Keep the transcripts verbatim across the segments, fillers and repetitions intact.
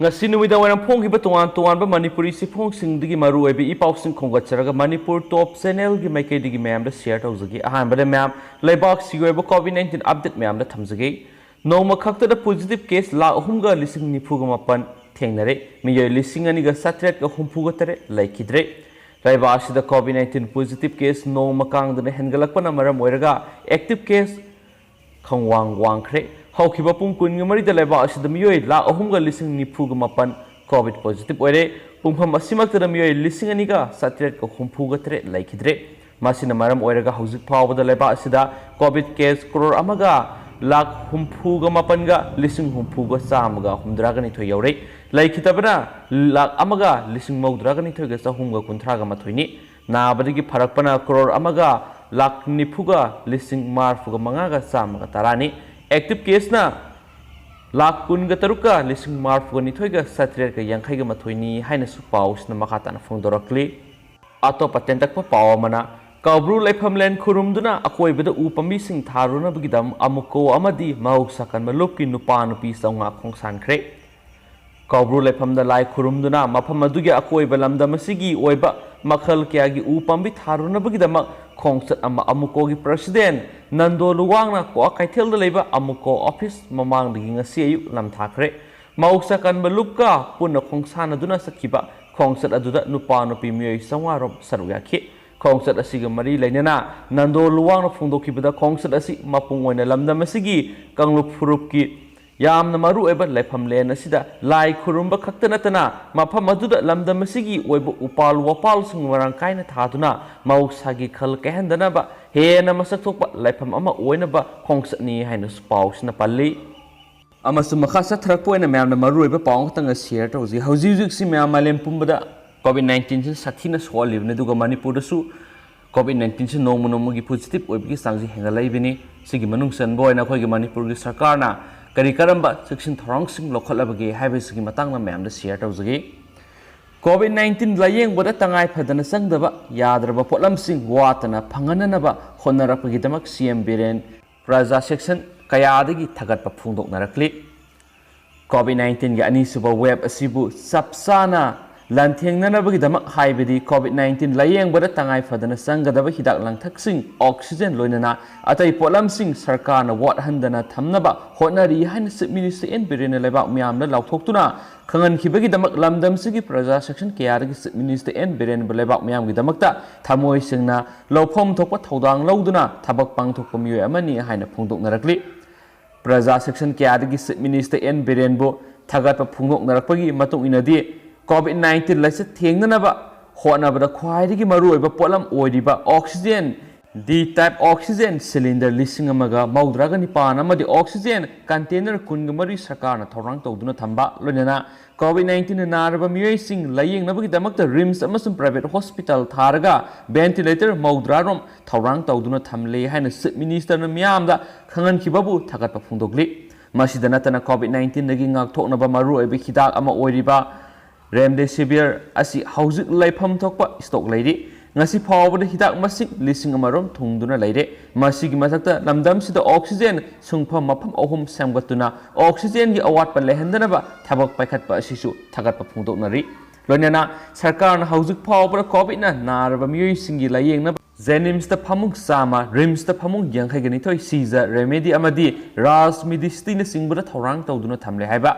ꯉꯁꯤ ꯅꯨꯃꯤꯗꯥꯡ ꯋꯥꯏꯔꯝ ꯐꯣꯡꯈꯤꯕ ꯇꯣꯉꯥꯟ ꯇꯣꯉꯥꯟꯕ ꯃꯅꯤꯄꯨꯔꯤ ꯆꯦꯐꯣꯡꯁꯤꯡꯗꯒꯤ ꯃꯔꯨꯑꯣꯏꯕ ꯏ ꯄꯥꯎꯁꯤꯡ ꯈꯣꯝꯒꯠꯆꯔꯒ ꯃꯅꯤꯄꯨꯔ ꯇꯣꯞ ꯆꯦꯅꯦꯜꯒꯤ ꯃꯥꯏꯀꯩꯗꯒꯤ ꯃꯌꯥꯝꯗ ꯁꯤꯌꯔ ꯇꯧꯖꯒꯦ꯫ ꯑꯍꯥꯟꯕꯗ ꯃꯌꯥꯝ, ꯂꯩꯕꯥꯛꯁꯤꯒꯤ ꯑꯣꯏꯕ ꯀꯣꯚꯤꯗ ꯅꯥꯏꯟꯇꯤꯟ ꯑꯞꯗꯦꯠ ꯃꯌꯥꯝꯗ ꯊꯝꯖꯒꯦ꯫ ꯅꯣꯡꯃ ꯈꯛꯇꯗ ꯄꯣꯖꯤꯇꯤꯚ ꯀꯦꯁ ꯂꯥꯈ ꯑꯍꯨꯝꯒ ꯂꯤꯁꯤꯡ ꯅꯤꯐꯨꯒ ꯃꯥꯄꯟ ꯊꯦꯡꯅꯔꯦ꯫ ꯃꯤꯑꯣꯏ ꯂꯤꯁꯤꯡ ꯑꯅꯤꯒ ꯆꯥꯇ꯭ꯔꯦꯠꯀ ꯍꯨꯝꯐꯨꯒ ꯇꯔꯦꯠ ꯂꯩꯈꯤꯗ꯭ꯔꯦ꯫ ꯂꯩꯕꯥꯛ ꯑꯁꯤꯗ ꯀꯣꯚꯤꯗ ꯅꯥꯏꯟꯇꯤꯟ ꯄꯣꯖꯤꯇꯤꯚ ꯀꯦꯁ ꯅꯣꯡꯃ ꯀꯥꯡꯗꯅ ꯍꯦꯟꯒꯠꯂꯛꯄꯅ ꯃꯔꯝ ꯑꯣꯏꯔꯒ ꯑꯦꯛꯇꯤꯚ ꯀꯦꯁ ꯈꯪꯋꯥꯡ ꯋꯥꯡꯈ꯭ꯔꯦ꯫ ꯍꯧꯈꯤꯕ ꯄꯨꯡ ꯀꯨꯟꯒ ꯃꯔꯤꯗ ꯂꯩꯕꯥꯛ ꯑꯁꯤꯗ ꯃꯤꯑꯣꯏ ꯂꯥꯈ ꯑꯍꯨꯝꯒ ꯂꯤꯁꯤꯡ ꯅꯤꯐꯨꯒ ꯃꯥꯄꯟ ꯀꯣꯚꯤꯗ ꯄꯣꯖꯤꯇꯤꯚ ꯑꯣꯏꯔꯦ꯫ ꯄꯨꯡꯐꯝ ꯑꯁꯤꯃꯛꯇꯗ ꯃꯤꯑꯣꯏ ꯂꯤꯁꯤꯡ ꯑꯅꯤꯒ ꯆꯥꯇ꯭ꯔꯦꯠꯀ ꯍꯨꯝꯐꯨꯒ ꯇꯔꯦꯠ ꯂꯩꯈꯤꯗ꯭ꯔꯦ꯫ ꯃꯁꯤꯅ ꯃꯔꯝ ꯑꯣꯏꯔꯒ ꯍꯧꯖꯤꯛ ꯐꯥꯎꯕꯗ ꯂꯩꯕꯥꯛ ꯑꯁꯤꯗ ꯀꯣꯚꯤꯗ ꯀꯦꯁ ꯀ꯭ꯔꯣꯔ ꯑꯃꯒ ꯂꯥꯈ ꯍꯨꯝꯐꯨꯒ ꯃꯥꯄꯟꯒ ꯂꯤꯁꯤꯡ ꯍꯨꯝꯐꯨꯒ ꯆꯥꯝꯃꯒ ꯍꯨꯝꯗ꯭ꯔꯥꯒ ꯅꯤꯊꯣꯏ ꯌꯧꯔꯦ꯫ ꯂꯩꯈꯤꯗꯕꯅ ꯂꯥꯈ ꯑꯃꯒ ꯂꯤꯁꯤꯡ ꯃꯧꯗ꯭ꯔꯥꯒ ꯅꯤꯊꯣꯏꯒ ꯆꯍꯨꯝꯒ ꯀꯨꯟꯊ꯭ꯔꯥꯒ ꯃꯥꯊꯣꯏꯅꯤ꯫ ꯅꯥꯕꯗꯒꯤ ꯐꯔꯛꯄꯅ ꯀ꯭ꯔꯣꯔ ꯑꯃꯒ ꯂꯥꯈ ꯅꯤꯐꯨꯒ ꯂꯤꯁꯤꯡ ꯃꯔꯐꯨꯒ ꯃꯉꯥꯒ ꯆꯥꯝꯃꯒ ꯇꯔꯥꯅꯤ꯫ ꯑꯦꯛꯇꯤꯚ ꯀꯦꯁꯅ ꯂꯥꯈ ꯀꯨꯟꯒ ꯇꯔꯨꯛꯀ ꯂꯤꯁꯤꯡ ꯃꯔꯐꯨꯒ ꯅꯤꯊꯣꯏꯒ ꯆꯥꯇ꯭ꯔꯦꯠꯀ ꯌꯥꯡꯈꯩꯒ ꯃꯥꯊꯣꯏꯅꯤ ꯍꯥꯏꯅꯁꯨ ꯄꯥꯎꯁꯤꯅ ꯃꯈꯥ ꯇꯥꯅ ꯐꯣꯡꯗꯣꯔꯛꯂꯤ꯫ ꯑꯇꯣꯞꯄ ꯇꯦꯟꯇꯛꯄ ꯄꯥꯎ ꯑꯃꯅ, ꯀꯧꯕ꯭ꯔꯨ ꯂꯩꯐꯝꯂꯦꯟ ꯈꯨꯔꯨꯝꯗꯨꯅ ꯑꯀꯣꯏꯕꯗ ꯎ ꯄꯥꯝꯕꯤꯁꯤꯡ ꯊꯥꯔꯨꯅꯕꯒꯤꯗꯃꯛ ꯑꯃꯨꯀꯣ ꯑꯃꯗꯤ ꯃꯍꯧꯁꯥ ꯀꯟꯕ ꯂꯨꯞꯀꯤ ꯅꯨꯄꯥ ꯅꯨꯄꯤ ꯆꯥꯝꯃꯉꯥ ꯈꯣꯡꯁꯥꯟꯈ꯭ꯔꯦ꯫ ꯀꯧꯕ꯭ꯔꯨ ꯂꯩꯐꯝꯗ ꯂꯥꯏ ꯈꯨꯔꯨꯝꯗꯨꯅ ꯃꯐꯝ ꯑꯗꯨꯒꯤ ꯑꯀꯣꯏꯕ ꯂꯝꯗꯝ ꯑꯁꯤꯒꯤ ꯑꯣꯏꯕ ꯃꯈꯜ ꯀꯌꯥꯒꯤ ꯎ ꯄꯥꯝꯕꯤ ꯊꯥꯔꯨꯅꯕꯒꯤꯗꯃꯛ ꯈꯣꯡꯆꯠ ꯑꯃ ꯑꯃꯨꯀꯣꯒꯤ ꯄ꯭ꯔꯁꯤꯗꯦꯟ ꯅꯟꯗꯣ ꯂꯨꯋꯥꯡꯅ ꯀ꯭ꯋꯥꯀꯩꯊꯦꯜꯗ ꯂꯩꯕ ꯑꯃꯨꯀꯣ ꯑꯣꯐꯤꯁ ꯃꯃꯥꯡꯗꯒꯤ ꯉꯁꯤ ꯑꯌꯨꯛ ꯂꯝꯊꯥꯈ꯭ꯔꯦ꯫ ꯃꯍꯧꯁꯥ ꯀꯟꯕ ꯂꯨꯞꯀ ꯄꯨꯟꯅ ꯈꯣꯡꯁꯥꯟꯅꯗꯨꯅ ꯆꯠꯈꯤꯕ ꯈꯣꯡꯆꯠ ꯑꯗꯨꯗ ꯅꯨꯄꯥ ꯅꯨꯄꯤ ꯃꯤꯑꯣꯏ ꯆꯥꯝꯃꯉꯥ ꯔꯣꯝ ꯁꯔꯨꯛ ꯌꯥꯈꯤ꯫ ꯈꯣꯡꯆꯠ ꯑꯁꯤꯒ ꯃꯔꯤ ꯂꯩꯅꯅ ꯅꯟꯗꯣ ꯂꯨꯋꯥꯡꯅ ꯐꯣꯡꯗꯣꯛꯈꯤꯕꯗ ꯈꯣꯡꯆꯠ ꯑꯁꯤ ꯃꯄꯨꯡ ꯑꯣꯏꯅ ꯂꯝꯗꯝ ꯑꯁꯤꯒꯤ ꯀꯥꯡꯂꯨꯞ ꯐꯨꯔꯨꯞꯀꯤ ꯌꯥꯝꯅ ꯃꯔꯨꯑꯣꯏꯕ ꯂꯩꯐꯝꯂꯦꯟ ꯑꯁꯤꯗ ꯂꯥꯏ ꯈꯨꯔꯨꯝꯕ ꯈꯛꯇ ꯅꯠꯇꯅ ꯃꯐꯝ ꯑꯗꯨꯗ ꯂꯝꯗꯝ ꯑꯁꯤꯒꯤ ꯑꯣꯏꯕ ꯎꯄꯥꯜ ꯋꯥꯄꯥꯜꯁꯤꯡ ꯃꯔꯥꯡ ꯀꯥꯏꯅ ꯊꯥꯗꯨꯅ ꯃꯍꯧꯁꯥꯒꯤ ꯈꯜ ꯀꯥꯏꯍꯟꯗꯅꯕ ꯍꯦꯟꯅ ꯃꯁꯛ ꯊꯣꯛꯄ ꯂꯩꯐꯝ ꯑꯃ ꯑꯣꯏꯅꯕ ꯈꯣꯡꯆꯠꯅꯤ ꯍꯥꯏꯅꯁꯨ ꯄꯥꯎꯁꯤꯅ ꯄꯜꯂꯤ꯫ ꯑꯃꯁꯨꯡ ꯃꯈꯥ ꯆꯠꯊꯔꯛꯄ ꯑꯣꯏꯅ ꯃꯌꯥꯝꯅ ꯃꯔꯨꯑꯣꯏꯕ ꯄꯥꯎ ꯑꯃꯈꯛꯇꯪꯒ ꯁꯤꯌꯔ ꯇꯧꯖꯩ꯫ ꯍꯧꯖꯤꯛ ꯍꯧꯖꯤꯛꯁꯤ ꯃꯌꯥꯝ ꯃꯥꯂꯦꯝ ꯄꯨꯝꯕꯗ ꯀꯣꯚꯤꯗ ꯅꯥꯏꯟꯇꯤꯟꯁꯤ ꯁꯥꯊꯤꯅ ꯁꯣꯛꯍꯜꯂꯤꯕꯅꯤ, ꯑꯗꯨꯒ ꯃꯅꯤꯄꯨꯔꯗꯁꯨ ꯀꯣꯚꯤꯗ ꯅꯥꯏꯟꯇꯤꯟꯁꯤ ꯅꯣꯡꯃ ꯅꯣꯡꯃꯒꯤ ꯄꯣꯖꯤꯇꯤꯚ ꯑꯣꯏꯕꯒꯤ ꯆꯥꯡꯁꯤ ꯍꯦꯟꯒꯠꯂꯛꯏꯕꯅꯤ꯫ ꯁꯤꯒꯤ ꯃꯅꯨꯡ ꯆꯟꯕ ꯑꯣꯏꯅ ꯑꯩꯈꯣꯏꯒꯤ ꯃꯅꯤꯄꯨꯔꯒꯤ ꯁꯔꯀꯥꯔꯅ ꯀꯔꯤ ꯀꯔꯝꯕ ꯆꯦꯛꯁꯤꯟ ꯊꯧꯔꯥꯡꯁꯤꯡ ꯂꯧꯈꯠꯂꯕꯒꯦ ꯍꯥꯏꯕꯁꯤꯒꯤ ꯃꯇꯥꯡꯗ ꯃꯌꯥꯝꯗ ꯁꯤꯌꯔ ꯇꯧꯖꯒꯦ꯫ ꯀꯣꯚꯤꯗ ꯅꯥꯏꯟꯇꯤꯟ ꯂꯥꯌꯦꯡꯕꯗ ꯇꯉꯥꯏ ꯐꯗꯅ ꯆꯪꯗꯕ ꯌꯥꯗ꯭ꯔꯕ ꯄꯣꯠꯂꯝꯁꯤꯡ ꯋꯥꯠꯇꯅ ꯐꯪꯍꯟꯅꯅꯕ ꯍꯣꯠꯅꯔꯛꯄꯒꯤꯗꯃꯛ ꯁꯤ ꯑꯦꯝ ꯕꯤꯔꯦꯟ ꯄ꯭ꯔꯖꯥ ꯁꯦꯛꯁꯟ ꯀꯌꯥꯗꯒꯤ ꯊꯥꯒꯠꯄ ꯐꯣꯡꯗꯣꯛꯅꯔꯛꯂꯤ꯫ ꯀꯣꯚꯤꯗ ꯅꯥꯏꯟꯇꯤꯟꯒꯤ ꯑꯅꯤꯁꯨꯕ ꯋꯦꯕ ꯑꯁꯤꯕꯨ ꯆꯞ ꯆꯥꯅ ꯂꯥꯟꯊꯦꯡꯅꯅꯕꯒꯤꯗꯃꯛ, ꯍꯥꯏꯕꯗꯤ ꯀꯣꯚꯤꯗ ꯅꯥꯏꯟꯇꯤꯟ ꯂꯥꯌꯦꯡꯕꯗ ꯇꯉꯥꯏ ꯐꯗꯅ ꯆꯪꯒꯗꯕ ꯍꯤꯗꯥꯛ ꯂꯥꯡꯊꯛꯁꯤꯡ, ꯑꯣꯛꯁꯤꯖꯦꯟ, ꯂꯣꯏꯅꯅ ꯑꯇꯩ ꯄꯣꯠꯂꯝꯁꯤꯡ ꯁꯔꯀꯥꯔꯅ ꯋꯥꯠꯍꯟꯗꯅ ꯊꯝꯅꯕ ꯍꯣꯠꯅꯔꯤ ꯍꯥꯏꯅ ꯆꯤꯐ ꯃꯤꯅꯤꯁꯇꯔ ꯑꯦꯟ ꯕꯤꯔꯦꯟꯅ ꯂꯩꯕꯥꯛ ꯃꯤꯌꯥꯝꯗ ꯂꯥꯎꯊꯣꯛꯇꯨꯅ ꯈꯪꯍꯟꯈꯤꯕꯒꯤꯗꯃꯛ ꯂꯝꯗꯝꯁꯤꯒꯤ ꯄ꯭ꯔꯖꯥ ꯁꯦꯛꯁꯟ ꯀꯌꯥꯗꯒꯤ ꯆꯤꯐ ꯃꯤꯅꯤꯁꯇꯔ ꯑꯦꯟ ꯕꯤꯔꯦꯟꯕꯨ ꯂꯩꯕꯥꯛ ꯃꯤꯌꯥꯝꯒꯤꯗꯃꯛꯇ ꯊꯃꯣꯏ ꯁꯦꯡꯅ ꯂꯧꯐꯝ ꯊꯣꯛꯄ ꯊꯧꯗꯥꯡ ꯂꯧꯗꯨꯅ ꯊꯕꯛ ꯄꯥꯡꯊꯣꯛꯄ ꯃꯤꯑꯣꯏ ꯑꯃꯅꯤ ꯍꯥꯏꯅ ꯐꯣꯡꯗꯣꯛꯅꯔꯛꯂꯤ꯫ ꯄ꯭ꯔꯖꯥ ꯁꯦꯛꯁꯟ ꯀꯌꯥꯗꯒꯤ ꯆꯤꯐ ꯃꯤꯅꯤꯁꯇꯔ ꯑꯦꯟ ꯕꯤꯔꯦꯟꯕꯨ ꯊꯥꯒꯠꯄ ꯐꯣꯡꯗꯣꯛꯅꯔꯛꯄꯒꯤ ꯃꯇꯨꯡ ꯏꯟꯅꯗꯤ, ꯀꯣꯚꯤꯗ ꯅꯥꯏꯟꯇꯤꯟ ꯂꯥꯏꯆꯠ ꯊꯦꯡꯅꯅꯕ ꯍꯣꯠꯅꯕꯗ ꯈ꯭ꯋꯥꯏꯗꯒꯤ ꯃꯔꯨꯑꯣꯏꯕ ꯄꯣꯠꯂꯝ ꯑꯣꯏꯔꯤꯕ ꯑꯣꯛꯁꯤꯖꯦꯟ, ꯗꯤ ꯇꯥꯏꯞ ꯑꯣꯛꯁꯤꯖꯦꯟ ꯁꯤꯂꯤꯟꯗꯔ ꯂꯤꯁꯤꯡ ꯑꯃꯒ ꯃꯧꯗ꯭ꯔꯥꯒ ꯅꯤꯄꯥꯟ ꯑꯃꯗꯤ ꯑꯣꯛꯁꯤꯖꯦꯟ ꯀꯟꯇꯦꯅꯔ ꯀꯨꯟꯒ ꯃꯔꯤ ꯁꯔꯀꯥꯔꯅ ꯊꯧꯔꯥꯡ ꯇꯧꯗꯨꯅ ꯊꯝꯕ, ꯂꯣꯏꯅꯅ ꯀꯣꯚꯤꯗ ꯅꯥꯏꯟꯇꯤꯟꯅ ꯅꯥꯔꯕ ꯃꯤꯑꯣꯏꯁꯤꯡ ꯂꯥꯌꯦꯡꯅꯕꯒꯤꯗꯃꯛꯇ ꯔꯤꯝꯁ ꯑꯃꯁꯨꯡ ꯄ꯭ꯔꯥꯏꯚꯦꯠ ꯍꯣꯁꯄꯤꯇꯥꯜ ꯊꯥꯔꯒ ꯚꯦꯟꯇꯤꯂꯦꯇꯔ ꯃꯧꯗ꯭ꯔꯥ ꯔꯣꯝ ꯊꯧꯔꯥꯡ ꯇꯧꯗꯨꯅ ꯊꯝꯂꯦ ꯍꯥꯏꯅ ꯆꯤꯐ ꯃꯤꯅꯤꯁꯇꯔꯅ ꯃꯤꯌꯥꯝꯗ ꯈꯪꯍꯟꯈꯤꯕꯕꯨ ꯊꯥꯒꯠꯄ ꯐꯣꯡꯗꯣꯛꯂꯤ꯫ ꯃꯁꯤꯗ ꯅꯠꯇꯅ, ꯀꯣꯚꯤꯗ ꯅꯥꯏꯟꯇꯤꯟꯗꯒꯤ ꯉꯥꯛꯊꯣꯛꯅꯕ ꯃꯔꯨꯑꯣꯏꯕ ꯍꯤꯗꯥꯛ ꯑꯃ ꯑꯣꯏꯔꯤꯕ ꯔꯦꯝꯗꯦꯁꯤꯚꯤꯔ ꯑꯁꯤ ꯍꯧꯖꯤꯛ ꯂꯩꯐꯝ ꯊꯣꯛꯄ ꯁ꯭ꯇꯣꯛ ꯂꯩꯔꯤ꯫ ꯉꯁꯤ ꯐꯥꯎꯕꯗ ꯍꯤꯗꯥꯛ ꯃꯁꯤꯡ ꯂꯤꯁꯤꯡ ꯑꯃꯔꯣꯝ ꯊꯨꯡꯗꯨꯅ ꯂꯩꯔꯦ꯫ ꯃꯁꯤꯒꯤ ꯃꯊꯛꯇ, ꯂꯝꯗꯝꯁꯤꯗ ꯑꯣꯛꯁꯤꯖꯦꯟ ꯁꯨꯡꯐꯝ ꯃꯐꯝ ꯑꯍꯨꯝ ꯁꯦꯝꯒꯠꯇꯨꯅ ꯑꯣꯛꯁꯤꯖꯦꯟꯒꯤ ꯑꯋꯥꯠꯄ ꯂꯩꯍꯟꯗꯅꯕ ꯊꯕꯛ ꯄꯥꯏꯈꯠꯄ ꯑꯁꯤꯁꯨ ꯊꯥꯒꯠꯄ ꯐꯣꯡꯗꯣꯛꯅꯔꯤ꯫ ꯂꯣꯏꯅꯅ ꯁꯔꯀꯥꯔꯅ ꯍꯧꯖꯤꯛ ꯐꯥꯎꯕꯗ ꯀꯣꯚꯤꯗꯅ ꯅꯥꯔꯕ ꯃꯤꯑꯣꯏꯁꯤꯡꯒꯤ ꯂꯥꯌꯦꯡꯅꯕ ꯖꯦꯅꯤꯝꯁꯇ ꯐꯃꯨꯡ ꯆꯥꯝꯃ, ꯔꯤꯝꯁꯇ ꯐꯃꯨꯡ ꯌꯥꯡꯈꯩꯒ ꯅꯤꯊꯣꯏ, ꯁꯤꯖ ꯔꯦꯃꯦꯗꯤ ꯑꯃꯗꯤ ꯔꯥꯖ ꯃꯤꯗꯤꯁꯤꯇꯤꯅꯆꯤꯡꯕꯗ ꯊꯧꯔꯥꯡ ꯇꯧꯗꯨꯅ ꯊꯝꯂꯦ ꯍꯥꯏꯕ꯫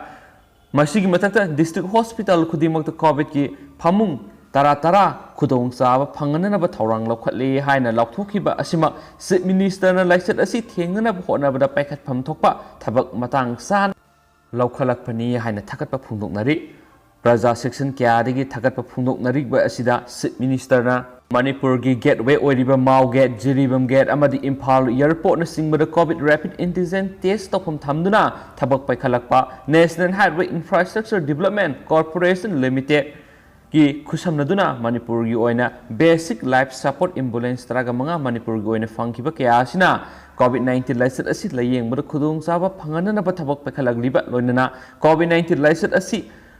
ꯃꯁꯤꯒꯤ ꯃꯊꯛꯇ, ꯗꯤꯁꯇ꯭ꯔꯤꯛ ꯍꯣꯁꯄꯤꯇꯥꯜ ꯈꯨꯗꯤꯡꯃꯛꯇ ꯀꯣꯚꯤꯗꯀꯤ ꯐꯃꯨꯡ ꯇꯔꯥ ꯇꯔꯥ ꯈꯨꯗꯣꯡꯆꯥꯕ ꯐꯪꯍꯟꯅꯅꯕ ꯊꯧꯔꯥꯡ ꯂꯧꯈꯠꯂꯦ ꯍꯥꯏꯅ ꯂꯥꯎꯊꯣꯛꯈꯤꯕ ꯑꯁꯤꯃꯛ ꯆꯤꯐ ꯃꯤꯅꯤꯁꯇꯔꯅ ꯂꯥꯏꯆꯠ ꯑꯁꯤ ꯊꯦꯡꯅꯅꯕ ꯍꯣꯠꯅꯕꯗ ꯄꯥꯏꯈꯠꯐꯝ ꯊꯣꯛꯄ ꯊꯕꯛ ꯃꯇꯥꯡ ꯆꯥꯅ ꯂꯧꯈꯠꯂꯛꯄꯅꯤ ꯍꯥꯏꯅ ꯊꯥꯒꯠꯄ ꯐꯣꯡꯗꯣꯛꯅꯔꯤ꯫ ꯄ꯭ꯔꯖꯥ ꯁꯦꯛꯁꯟ ꯀꯌꯥꯗꯒꯤ ꯊꯥꯒꯠꯄ ꯐꯣꯡꯗꯣꯛꯅꯔꯤꯕ ꯑꯁꯤꯗ ꯆꯤꯐ ꯃꯤꯅꯤꯁꯇꯔꯅ ꯃꯅꯤꯄꯨꯔꯒꯤ ꯒꯦꯠꯋꯦ ꯑꯣꯏꯔꯤꯕ ꯃꯥꯎ ꯒꯦꯠ, ꯖꯤꯔꯤꯕꯥꯝ ꯒꯦꯠ ꯑꯃꯗꯤ ꯏꯝꯐꯥꯜ ꯑꯦꯌꯔꯄꯣꯔꯠꯅꯆꯤꯡꯕꯗ ꯀꯣꯚꯤꯗ ꯔꯦꯄꯤꯗ ꯑꯦꯟꯇꯤꯖꯦꯟ ꯇꯦꯁ ꯇꯧꯐꯝ ꯊꯝꯗꯨꯅ ꯊꯕꯛ ꯄꯥꯏꯈꯠꯂꯛꯄ national highway infrastructure development corporation limited ꯒꯤ ꯈꯨꯠꯁꯝꯅꯗꯨꯅ ꯃꯅꯤꯄꯨꯔꯒꯤ ꯑꯣꯏꯅ ꯕꯦꯁꯤꯛ ꯂꯥꯏꯐ ꯁꯄꯣꯔꯠ ꯑꯦꯝꯕꯨꯂꯦꯟꯁ ꯇꯔꯥꯒ ꯃꯉꯥ ꯃꯅꯤꯄꯨꯔꯒꯤ ꯑꯣꯏꯅ ꯐꯪꯈꯤꯕ ꯀꯌꯥ ꯑꯁꯤꯅ ꯀꯣꯚꯤꯗ ꯅꯥꯏꯟꯇꯤꯟ ꯂꯥꯏꯆꯠ ꯑꯁꯤ ꯂꯥꯌꯦꯡꯕꯗ ꯈꯨꯗꯣꯡꯆꯥꯕ ꯐꯪꯍꯟꯅꯅꯕ ꯊꯕꯛ ꯄꯥꯏꯈꯠꯂꯛꯂꯤꯕ, ꯂꯣꯏꯅꯅ ꯀꯣꯚꯤꯗ ꯅꯥꯏꯟꯇꯤꯟ ꯂꯥꯏꯆꯠ ꯑꯁꯤ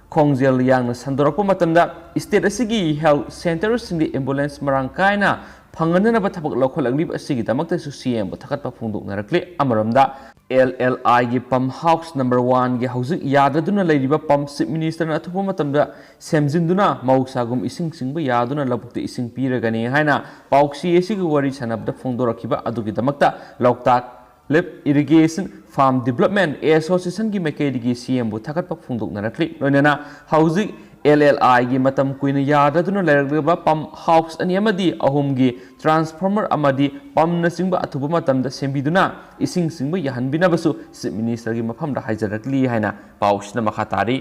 ꯈꯣꯡꯖꯦꯜ ꯌꯥꯡꯅ ꯁꯟꯗꯣꯔꯛꯄ ꯃꯇꯝꯗ ꯁ꯭ꯇꯦꯠ ꯑꯁꯤꯒꯤ ꯍꯦꯜꯊ ꯁꯦꯟꯇꯔꯁꯤꯡꯗ ꯑꯦꯝꯕꯨꯂꯦꯟꯁ ꯃꯔꯥꯡ ꯀꯥꯏꯅ ꯐꯪꯍꯟꯅꯅꯕ ꯊꯕꯛ ꯂꯧꯈꯠꯂꯛꯂꯤꯕ ꯑꯁꯤꯒꯤꯗꯃꯛꯇꯁꯨ ꯁꯤ ꯑꯦꯝꯕꯨ ꯊꯥꯒꯠꯄ ꯐꯣꯡꯗꯣꯛꯅꯔꯛꯂꯤ꯫ ꯑꯃꯔꯣꯝꯗ, ꯑꯦꯜ ꯑꯦꯜ ꯑꯥꯏꯒꯤ ꯄꯝ ꯍꯥꯎꯁ ꯅꯝꯕꯔ ꯋꯥꯟꯒꯤ ꯍꯧꯖꯤꯛ ꯌꯥꯗꯗꯨꯅ ꯂꯩꯔꯤꯕ ꯄꯝ ꯆꯤꯐ ꯃꯤꯅꯤꯁꯇꯔꯅ ꯑꯊꯨꯕ ꯃꯇꯝꯗ ꯁꯦꯝꯖꯤꯟꯗꯨꯅ ꯃꯍꯧꯁꯥꯒꯨꯝ ꯏꯁꯤꯡ ꯆꯤꯡꯕ ꯌꯥꯗꯨꯅ ꯂꯧꯕꯨꯛꯇ ꯏꯁꯤꯡ ꯄꯤꯔꯒꯅꯤ ꯍꯥꯏꯅ ꯄꯥꯎꯆꯦ ꯑꯁꯤꯒ ꯋꯥꯔꯤ ꯁꯥꯟꯅꯕꯗ ꯐꯣꯡꯗꯣꯔꯛꯈꯤꯕ ꯑꯗꯨꯒꯤꯗꯃꯛꯇ ꯂꯣꯛꯇꯥꯛ ꯂꯤꯐ ꯏꯔꯤꯒꯦꯁꯟ ꯐꯥꯔꯝ ꯗꯤꯕꯂꯞꯃꯦꯟ ꯑꯦꯁꯣꯁꯤꯌꯦꯁꯟꯒꯤ ꯃꯥꯏꯀꯩꯗꯒꯤ ꯁꯤ ꯑꯦꯝꯕꯨ ꯊꯥꯒꯠꯄ ꯐꯣꯡꯗꯣꯛꯅꯔꯛꯂꯤ꯫ ꯂꯣꯏꯅꯅ ꯍꯧꯖꯤꯛ ꯑꯦꯜ ꯑꯦꯜ ꯑꯥꯏꯒꯤ ꯃꯇꯝ ꯀꯨꯏꯅ ꯌꯥꯗꯗꯨꯅ ꯂꯩꯔꯛꯂꯤꯕ ꯄꯝ ꯍꯥꯎꯁ ꯑꯅꯤ ꯑꯃꯗꯤ ꯑꯍꯨꯝꯒꯤ ꯇ꯭ꯔꯥꯟꯁꯐꯣꯔꯃꯔ ꯑꯃꯗꯤ ꯄꯝꯅꯆꯤꯡꯕ ꯑꯊꯨꯕ ꯃꯇꯝꯗ ꯁꯦꯝꯕꯤꯗꯨꯅ ꯏꯁꯤꯡ ꯆꯤꯡꯕ ꯌꯥꯍꯟꯕꯤꯅꯕꯁꯨ ꯆꯤꯐ ꯃꯤꯅꯤꯁꯇꯔꯒꯤ ꯃꯐꯝꯗ ꯍꯥꯏꯖꯔꯛꯂꯤ ꯍꯥꯏꯅ ꯄꯥꯎꯁꯤꯅ ꯃꯈꯥ ꯇꯥꯔꯤ꯫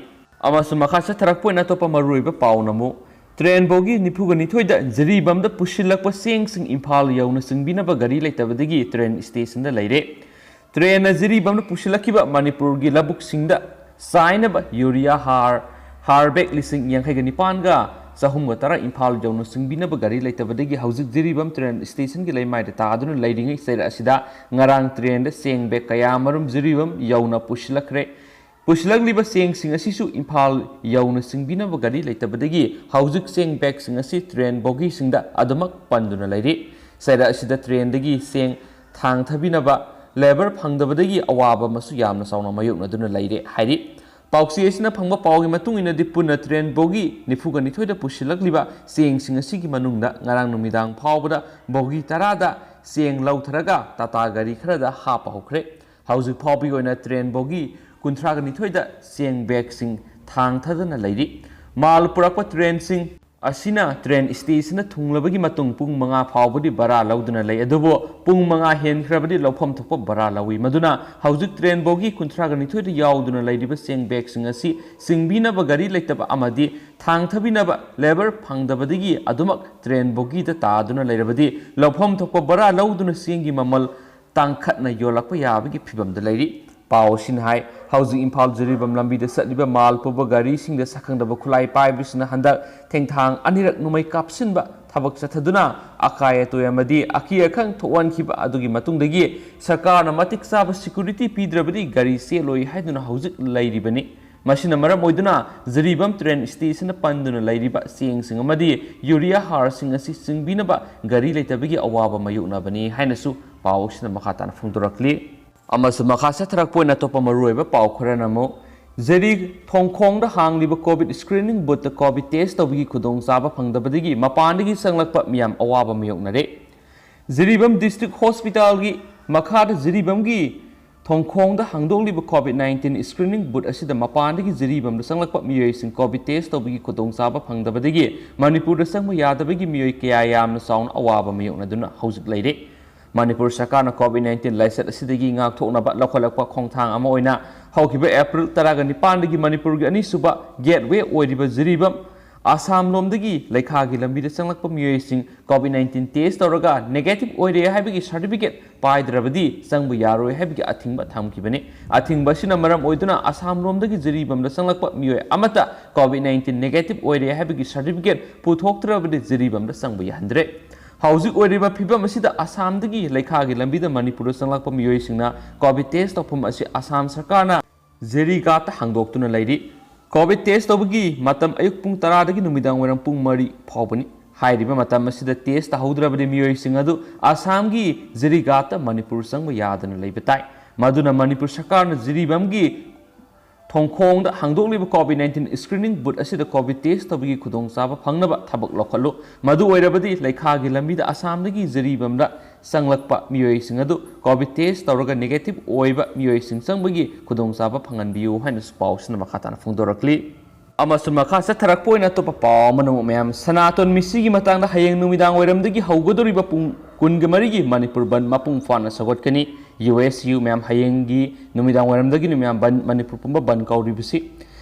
ꯑꯃꯁꯨꯡ ꯃꯈꯥ ꯆꯠꯊꯔꯛꯄ ꯑꯣꯏꯅ ꯑꯇꯣꯞꯄ ꯃꯔꯨꯑꯣꯏꯕ ꯄꯥꯎꯅ ꯑꯃꯨꯛ ꯇ꯭ꯔꯦꯟ ꯕꯣꯒꯤ ꯅꯤꯐꯨꯒ ꯅꯤꯊꯣꯏꯗ ꯖꯤꯔꯤꯕꯥꯝꯗ ꯄꯨꯁꯤꯜꯂꯛꯄ ꯆꯦꯡꯁꯤꯡ ꯏꯝꯐꯥꯜ ꯌꯧꯅ ꯆꯤꯡꯕꯤꯅꯕ ꯒꯥꯔꯤ ꯂꯩꯇꯕꯗꯒꯤ ꯇ꯭ꯔꯦꯟ ꯁ꯭ꯇꯦꯁꯟꯗ ꯂꯩꯔꯦ꯫ ꯇ꯭ꯔꯦꯟꯅ ꯖꯤꯔꯤꯕꯥꯝꯗ ꯄꯨꯁꯤꯜꯂꯛꯈꯤꯕ ꯃꯅꯤꯄꯨꯔꯒꯤ ꯂꯧꯕꯨꯛꯁꯤꯡꯗ ꯆꯥꯏꯅꯕ ꯌꯨꯔꯤꯌꯥ ꯍꯥꯔ, ꯍꯥꯔ ꯕꯦꯒ ꯂꯤꯁꯤꯡ ꯌꯥꯡꯈꯩꯒ ꯅꯤꯄꯥꯟꯒ ꯆꯍꯨꯝꯒ ꯇꯔꯥ ꯏꯝꯐꯥꯜ ꯌꯧꯅ ꯆꯤꯡꯕꯤꯅꯕ ꯒꯥꯔꯤ ꯂꯩꯇꯕꯗꯒꯤ ꯍꯧꯖꯤꯛ ꯖꯤꯔꯤꯕꯥꯝ ꯇ꯭ꯔꯦꯟ ꯁ꯭ꯇꯦꯁꯟꯒꯤ ꯂꯩꯃꯥꯏꯗ ꯇꯥꯗꯨꯅ ꯂꯩꯔꯤꯉꯩ ꯆꯩꯔꯛ ꯑꯁꯤꯗ ꯉꯔꯥꯡ ꯇ꯭ꯔꯦꯟꯗ ꯆꯦꯡ ꯕꯦꯒ ꯀꯌꯥꯃꯔꯨꯝ ꯖꯤꯔꯤꯕꯥꯝ ꯌꯧꯅ ꯄꯨꯁꯤꯜꯂꯛꯈ꯭ꯔꯦ꯫ ꯄꯨꯁꯤꯜꯂꯛꯂꯤꯕ ꯆꯦꯡꯁꯤꯡ ꯑꯁꯤꯁꯨ ꯏꯝꯐꯥꯜ ꯌꯧꯅ ꯆꯤꯡꯕꯤꯅꯕ ꯒꯥꯔꯤ ꯂꯩꯇꯕꯗꯒꯤ ꯍꯧꯖꯤꯛ ꯆꯦꯡ ꯕꯦꯒꯁꯤꯡ ꯑꯁꯤ ꯇ꯭ꯔꯦꯟ ꯕꯣꯒꯤꯁꯤꯡꯗ ꯑꯗꯨꯃꯛ ꯄꯟꯗꯨꯅ ꯂꯩꯔꯤ꯫ ꯆꯩꯔꯛ ꯑꯁꯤꯗ ꯇ꯭ꯔꯦꯟꯗꯒꯤ ꯆꯦꯡ ꯊꯥꯡꯊꯕꯤꯅꯕ ꯂꯦꯕꯔ ꯐꯪꯗꯕꯗꯒꯤ ꯑꯋꯥꯕ ꯑꯃꯁꯨ ꯌꯥꯝꯅ ꯆꯥꯎꯅ ꯃꯥꯌꯣꯛꯅꯗꯨꯅ ꯂꯩꯔꯦ ꯍꯥꯏꯔꯤ꯫ ꯄꯥꯎꯆꯦ ꯑꯁꯤꯅ ꯐꯪꯕ ꯄꯥꯎꯒꯤ ꯃꯇꯨꯡ ꯏꯟꯅꯗꯤ ꯄꯨꯟꯅ ꯇ꯭ꯔꯦꯟ ꯕꯣꯒꯤ ꯅꯤꯐꯨꯒ ꯅꯤꯊꯣꯏꯗ ꯄꯨꯁꯤꯜꯂꯛꯂꯤꯕ ꯆꯦꯡꯁꯤꯡ ꯑꯁꯤꯒꯤ ꯃꯅꯨꯡꯗ ꯉꯔꯥꯡ ꯅꯨꯃꯤꯗꯥꯡ ꯐꯥꯎꯕꯗ ꯕꯣꯒꯤ ꯇꯔꯥꯗ ꯆꯦꯡ ꯂꯧꯊꯔꯒ ꯇꯥꯇꯥ ꯒꯥꯔꯤ ꯈꯔꯗ ꯍꯥꯞꯄ ꯍꯧꯈ꯭ꯔꯦ꯫ ꯍꯧꯖꯤꯛ ꯐꯥꯎꯕꯒꯤ ꯑꯣꯏꯅ ꯇ꯭ꯔꯦꯟ ꯕꯣꯒꯤ ꯀꯨꯟꯊ꯭ꯔꯥꯒ ꯅꯤꯊꯣꯏꯗ ꯆꯦꯡ ꯕꯦꯒꯁꯤꯡ ꯊꯥꯡꯊꯗꯅ ꯂꯩꯔꯤ꯫ ꯃꯥꯜ ꯄꯨꯔꯛꯄ ꯇ꯭ꯔꯦꯟꯁꯤꯡ ꯑꯁꯤꯅ ꯇ꯭ꯔꯦꯟ ꯁ꯭ꯇꯦꯁꯟꯗ ꯊꯨꯡꯂꯕꯒꯤ ꯃꯇꯨꯡ ꯄꯨꯡ ꯃꯉꯥ ꯐꯥꯎꯕꯗꯤ ꯚꯔꯥ ꯂꯧꯗꯨꯅ ꯂꯩ, ꯑꯗꯨꯕꯨ ꯄꯨꯡ ꯃꯉꯥ ꯍꯦꯟꯈ꯭ꯔꯕꯗꯤ ꯂꯧꯐꯝ ꯊꯣꯛꯄ ꯚꯔꯥ ꯂꯧꯏ꯫ ꯃꯗꯨꯅ ꯍꯧꯖꯤꯛ ꯇ꯭ꯔꯦꯟ ꯕꯣꯒꯤ ꯀꯨꯟꯊ꯭ꯔꯥꯒ ꯅꯤꯊꯣꯏꯗ ꯌꯥꯎꯗꯨꯅ ꯂꯩꯔꯤꯕ ꯆꯦꯡ ꯕꯦꯒꯁꯤꯡ ꯑꯁꯤ ꯆꯤꯡꯕꯤꯅꯕ ꯒꯥꯔꯤ ꯂꯩꯇꯕ ꯑꯃꯗꯤ ꯊꯥꯡꯊꯕꯤꯅꯕ ꯂꯦꯕꯔ ꯐꯪꯗꯕꯗꯒꯤ ꯑꯗꯨꯃꯛ ꯇ꯭ꯔꯦꯟ ꯕꯣꯒꯤꯗ ꯇꯥꯗꯨꯅ ꯂꯩꯔꯕꯗꯤ ꯂꯧꯐꯝ ꯊꯣꯛꯄ ꯚꯔꯥ ꯂꯧꯗꯨꯅ ꯆꯦꯡꯒꯤ ꯃꯃꯜ ꯇꯥꯡꯈꯠꯅ ꯌꯣꯜꯂꯛꯄ ꯌꯥꯕꯒꯤ ꯐꯤꯚꯝꯗ ꯂꯩꯔꯤ꯫ ꯄꯥꯎ ꯑꯁꯤꯅ ꯍꯥꯏ, ꯍꯧꯖꯤꯛ ꯏꯝꯐꯥꯜ ꯖꯤꯔꯤꯕꯥꯝ ꯂꯝꯕꯤꯗ ꯆꯠꯂꯤꯕ ꯃꯥꯜ ꯄꯨꯕ ꯒꯥꯔꯤꯁꯤꯡꯗ ꯁꯛꯈꯪꯗꯕ ꯈꯨꯠꯂꯥꯏ ꯄꯥꯏꯕꯁꯤꯡꯅ ꯍꯟꯗꯛ ꯊꯦꯡꯊꯥꯡ ꯑꯅꯤꯔꯛ ꯅꯣꯡꯃꯩ ꯀꯥꯞꯁꯤꯟꯕ ꯊꯕꯛ ꯆꯠꯊꯗꯨꯅ ꯑꯀꯥꯏ ꯑꯇꯣꯏ ꯑꯃꯗꯤ ꯑꯀꯤ ꯑꯈꯪ ꯊꯣꯛꯍꯟꯈꯤꯕ ꯑꯗꯨꯒꯤ ꯃꯇꯨꯡꯗꯒꯤ ꯁꯔꯀꯥꯔꯅ ꯃꯇꯤꯛ ꯆꯥꯕ ꯁꯦꯀ꯭ꯌꯨꯔꯤꯇꯤ ꯄꯤꯗ꯭ꯔꯕꯗꯤ ꯒꯥꯔꯤ ꯆꯦꯜꯂꯣꯏ ꯍꯥꯏꯗꯨꯅ ꯍꯧꯖꯤꯛ ꯂꯩꯔꯤꯕꯅꯤ꯫ ꯃꯁꯤꯅ ꯃꯔꯝ ꯑꯣꯏꯗꯨꯅ ꯖꯤꯔꯤꯕꯥꯝ ꯇ꯭ꯔꯦꯟ ꯁ꯭ꯇꯦꯁꯟꯗ ꯄꯟꯗꯨꯅ ꯂꯩꯔꯤꯕ ꯆꯦꯡꯁꯤꯡ ꯑꯃꯗꯤ ꯌꯨꯔꯤꯌꯥ ꯍꯥꯔꯁꯤꯡ ꯑꯁꯤ ꯆꯤꯡꯕꯤꯅꯕ ꯒꯥꯔꯤ ꯂꯩꯇꯕꯒꯤ ꯑꯋꯥꯕ ꯃꯥꯌꯣꯛꯅꯕꯅꯤ ꯍꯥꯏꯅꯁꯨ ꯄꯥꯎ ꯑꯁꯤꯅ ꯃꯈꯥ ꯇꯥꯅ ꯐꯣꯡꯗꯣꯔꯛꯂꯤ꯫ ꯑꯃꯁꯨꯡ ꯃꯈꯥ ꯆꯠꯊꯔꯛꯄ ꯑꯣꯏꯅ ꯑꯇꯣꯞꯄ ꯃꯔꯨꯑꯣꯏꯕ ꯄꯥꯎ ꯈꯔꯅ ꯑꯃꯨꯛ, ꯖꯤꯔꯤ ꯊꯣꯡꯈꯣꯡꯗ ꯍꯥꯡꯂꯤꯕ ꯀꯣꯚꯤꯗ ꯁ꯭ꯀ꯭ꯔꯤꯅꯤꯡ ꯕꯨꯠꯇ ꯀꯣꯚꯤꯗ ꯇꯦꯁ ꯇꯧꯕꯒꯤ ꯈꯨꯗꯣꯡꯆꯥꯕ ꯐꯪꯗꯕꯗꯒꯤ ꯃꯄꯥꯟꯗꯒꯤ ꯆꯪꯂꯛꯄ ꯃꯤꯌꯥꯝ ꯑꯋꯥꯕ ꯃꯥꯌꯣꯛꯅꯔꯦ꯫ ꯖꯤꯔꯤꯕꯥꯝ ꯗꯤꯁꯇ꯭ꯔꯤꯛ ꯍꯣꯁꯄꯤꯇꯥꯜꯒꯤ ꯃꯈꯥꯗ ꯖꯤꯔꯤꯕꯥꯝꯒꯤ ꯊꯣꯡꯈꯣꯡꯗ ꯍꯥꯡꯗꯣꯛꯂꯤꯕ ꯀꯣꯚꯤꯗ ꯅꯥꯏꯟꯇꯤꯟ ꯁ꯭ꯀ꯭ꯔꯤꯅꯤꯡ ꯕꯨꯠ ꯑꯁꯤꯗ ꯃꯄꯥꯟꯗꯒꯤ ꯖꯤꯔꯤꯕꯥꯝꯗ ꯆꯪꯂꯛꯄ ꯃꯤꯑꯣꯏꯁꯤꯡ ꯀꯣꯚꯤꯗ ꯇꯦꯁ ꯇꯧꯕꯒꯤ ꯈꯨꯗꯣꯡꯆꯥꯕ ꯐꯪꯗꯕꯗꯒꯤ ꯃꯅꯤꯄꯨꯔꯗ ꯆꯪꯕ ꯌꯥꯗꯕꯒꯤ ꯃꯤꯑꯣꯏ ꯀꯌꯥ ꯌꯥꯝꯅ ꯆꯥꯎꯅ ꯑꯋꯥꯕ ꯃꯥꯌꯣꯛꯅꯗꯨꯅ ꯍꯧꯖꯤꯛ ꯂꯩꯔꯦ꯫ ꯃꯅꯤꯄꯨꯔ ꯁꯔꯀꯥꯔꯅ ꯀꯣꯚꯤꯗ ꯅꯥꯏꯟꯇꯤꯟ ꯂꯥꯏꯆꯠ ꯑꯁꯤꯗꯒꯤ ꯉꯥꯛꯊꯣꯛꯅꯕ ꯂꯧꯈꯠꯂꯛꯄ ꯈꯣꯡꯊꯥꯡ ꯑꯃ ꯑꯣꯏꯅ ꯍꯧꯈꯤꯕ ꯑꯦꯄ꯭ꯔꯤꯜ ꯇꯔꯥꯒ ꯅꯤꯄꯥꯟꯗꯒꯤ ꯃꯅꯤꯄꯨꯔꯒꯤ ꯑꯅꯤꯁꯨꯕ ꯒꯦꯠꯋꯦ ꯑꯣꯏꯔꯤꯕ ꯖꯤꯔꯤꯕꯥꯝ ꯑꯁꯥꯝ ꯂꯣꯝꯗꯒꯤ ꯂꯩꯈꯥꯒꯤ ꯂꯝꯕꯤꯗ ꯆꯪꯂꯛꯄ ꯃꯤꯑꯣꯏꯁꯤꯡ ꯀꯣꯚꯤꯗ ꯅꯥꯏꯟꯇꯤꯟ ꯇꯦꯁ ꯇꯧꯔꯒ ꯅꯦꯒꯦꯇꯤꯚ ꯑꯣꯏꯔꯦ ꯍꯥꯏꯕꯒꯤ ꯁꯥꯔꯇꯤꯐꯤꯀꯦꯠ ꯄꯥꯏꯗ꯭ꯔꯕꯗꯤ ꯆꯪꯕ ꯌꯥꯔꯣꯏ ꯍꯥꯏꯕꯒꯤ ꯑꯊꯤꯡꯕ ꯊꯝꯈꯤꯕꯅꯤ꯫ ꯑꯊꯤꯡꯕ ꯑꯁꯤꯅ ꯃꯔꯝ ꯑꯣꯏꯗꯨꯅ ꯑꯁꯥꯝ ꯂꯣꯝꯗꯒꯤ ꯖꯤꯔꯤꯕꯥꯝꯗ ꯆꯪꯂꯛꯄ ꯃꯤꯑꯣꯏ ꯑꯃꯠꯇ ꯀꯣꯚꯤꯗ ꯅꯥꯏꯟꯇꯤꯟ ꯅꯦꯒꯦꯇꯤꯚ ꯑꯣꯏꯔꯦ ꯍꯥꯏꯕꯒꯤ ꯁꯥꯔꯇꯤꯐꯤꯀꯦꯠ ꯄꯨꯊꯣꯛꯇ꯭ꯔꯕꯗꯤ ꯖꯤꯔꯤꯕꯥꯝꯗ ꯆꯪꯕ ꯌꯥꯍꯟꯗ꯭ꯔꯦ꯫ ꯍꯧꯖꯤꯛ ꯑꯣꯏꯔꯤꯕ ꯐꯤꯕꯝ ꯑꯁꯤꯗ ꯑꯁꯥꯝꯗꯒꯤ ꯂꯩꯈꯥꯒꯤ ꯂꯝꯕꯤꯗ ꯃꯅꯤꯄꯨꯔꯗ ꯆꯪꯂꯛꯄ ꯃꯤꯑꯣꯏꯁꯤꯡꯅ ꯀꯣꯚꯤꯗ ꯇꯦꯁ ꯇꯧꯐꯝ ꯑꯁꯤ ꯑꯁꯥꯝ ꯁꯔꯀꯥꯔꯅ ꯖꯤꯔꯤꯒꯥꯠꯇ ꯍꯥꯡꯗꯣꯛꯇꯨꯅ ꯂꯩꯔꯤ꯫ ꯀꯣꯚꯤꯗ ꯇꯦꯁ ꯇꯧꯕꯒꯤ ꯃꯇꯝ ꯑꯌꯨꯛ ꯄꯨꯡ ꯇꯔꯥꯗꯒꯤ ꯅꯨꯃꯤꯗꯥꯡ ꯋꯥꯏꯔꯝ ꯄꯨꯡ ꯃꯔꯤ ꯐꯥꯎꯕꯅꯤ꯫ ꯍꯥꯏꯔꯤꯕ ꯃꯇꯝ ꯑꯁꯤꯗ ꯇꯦꯁ ꯇꯧꯍꯧꯗ꯭ꯔꯕꯗꯤ ꯃꯤꯑꯣꯏꯁꯤꯡ ꯑꯗꯨ ꯑꯁꯥꯝꯒꯤ ꯖꯤꯔꯤꯒꯥꯠꯇ ꯃꯅꯤꯄꯨꯔ ꯆꯪꯕ ꯌꯥꯗꯅ ꯂꯩꯕ ꯇꯥꯏ꯫ ꯃꯗꯨꯅ ꯃꯅꯤꯄꯨꯔ ꯁꯔꯀꯥꯔꯅ ꯖꯤꯔꯤꯕꯥꯝꯒꯤ ꯊꯣꯡꯈꯣꯡꯗ ꯍꯥꯡꯗꯣꯛꯂꯤꯕ ꯀꯣꯚꯤꯗ ꯅꯥꯏꯟꯇꯤꯟ ꯁ꯭ꯀ꯭ꯔꯤꯅꯤꯡ ꯕꯨꯠ ꯑꯁꯤꯗ ꯀꯣꯚꯤꯗ ꯇꯦꯁ ꯇꯧꯕꯒꯤ ꯈꯨꯗꯣꯡꯆꯥꯕ ꯐꯪꯅꯕ ꯊꯕꯛ ꯂꯧꯈꯠꯂꯨ꯫ ꯃꯗꯨ ꯑꯣꯏꯔꯕꯗꯤ ꯂꯩꯈꯥꯒꯤ ꯂꯝꯕꯤꯗ ꯑꯁꯥꯝꯗꯒꯤ ꯖꯤꯔꯤꯕꯥꯝꯗ ꯆꯪꯂꯛꯄ ꯃꯤꯑꯣꯏꯁꯤꯡ ꯑꯗꯨ ꯀꯣꯚꯤꯗ ꯇꯦꯁ ꯇꯧꯔꯒ ꯅꯦꯒꯦꯇꯤꯚ ꯑꯣꯏꯕ ꯃꯤꯑꯣꯏꯁꯤꯡ ꯆꯪꯕꯒꯤ ꯈꯨꯗꯣꯡꯆꯥꯕ ꯐꯪꯍꯟꯕꯤꯌꯨ ꯍꯥꯏꯅꯁꯨ ꯄꯥꯎꯁꯤꯅ ꯃꯈꯥ ꯇꯥꯅ ꯐꯣꯡꯗꯣꯔꯛꯂꯤ꯫ ꯑꯃꯁꯨꯡ ꯃꯈꯥ ꯆꯠꯊꯔꯛꯄ ꯑꯣꯏꯅ ꯑꯇꯣꯞꯄ ꯄꯥꯎ ꯑꯃꯅ ꯑꯃꯨꯛ ꯃꯌꯥꯝ ꯁꯅꯥꯇꯣꯟ ꯃꯤꯁꯤꯒꯤ ꯃꯇꯥꯡꯗ ꯍꯌꯦꯡ ꯅꯨꯃꯤꯗꯥꯡ ꯋꯥꯏꯔꯝꯗꯒꯤ ꯍꯧꯒꯗꯧꯔꯤꯕ ꯄꯨꯡ ꯀꯨꯟꯒ ꯃꯔꯤꯒꯤ ꯃꯅꯤꯄꯨꯔ ꯕꯟ ꯃꯄꯨꯡ ꯐꯥꯅ ꯁꯧꯒꯠꯀꯅꯤ꯫ ꯌꯨ ꯑꯦꯁ ꯌꯨ ꯃꯌꯥꯝ ꯍꯌꯦꯡꯒꯤ ꯅꯨꯃꯤꯗꯥꯡ ꯋꯥꯏꯔꯝꯗꯒꯤ ꯃꯌꯥꯝ ꯕꯟ, ꯃꯅꯤꯄꯨꯔ ꯄꯨꯝꯕ ꯕꯟ ꯀꯧꯔꯤꯕꯁꯤ꯫